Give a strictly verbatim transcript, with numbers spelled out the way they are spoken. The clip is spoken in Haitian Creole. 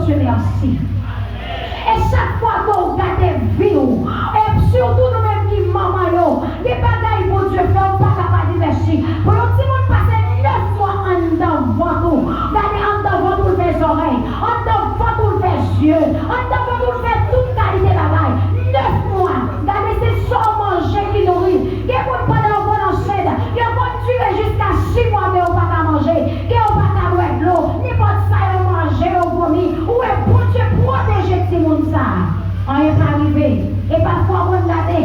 Bondye mèsi. E chak fwa ke w gade vi w, e sitou nou menm ki manman yo, gen bagay Bondye fè, ou pa ka pa di mèsi. Pou yon timoun pase nèf mwa anndan vant ou, gade anndan vant ou l fè zòrèy, anndan vant ou l fè zye, anndan vant ou l fè tout kalite bagay. Nèf mwa, gade se sa w manje ki nouri. Gen moun pandan yo konn ansent, yo konn dire jiska sis mwa men yo pa ka manje, gen yo pa ka bwè dlo, nenpòt sa yo manje, yo vomi. Ou wè Bondye pwoteje timoun sa a. Anyen pa rive. E pafwa w konn gade,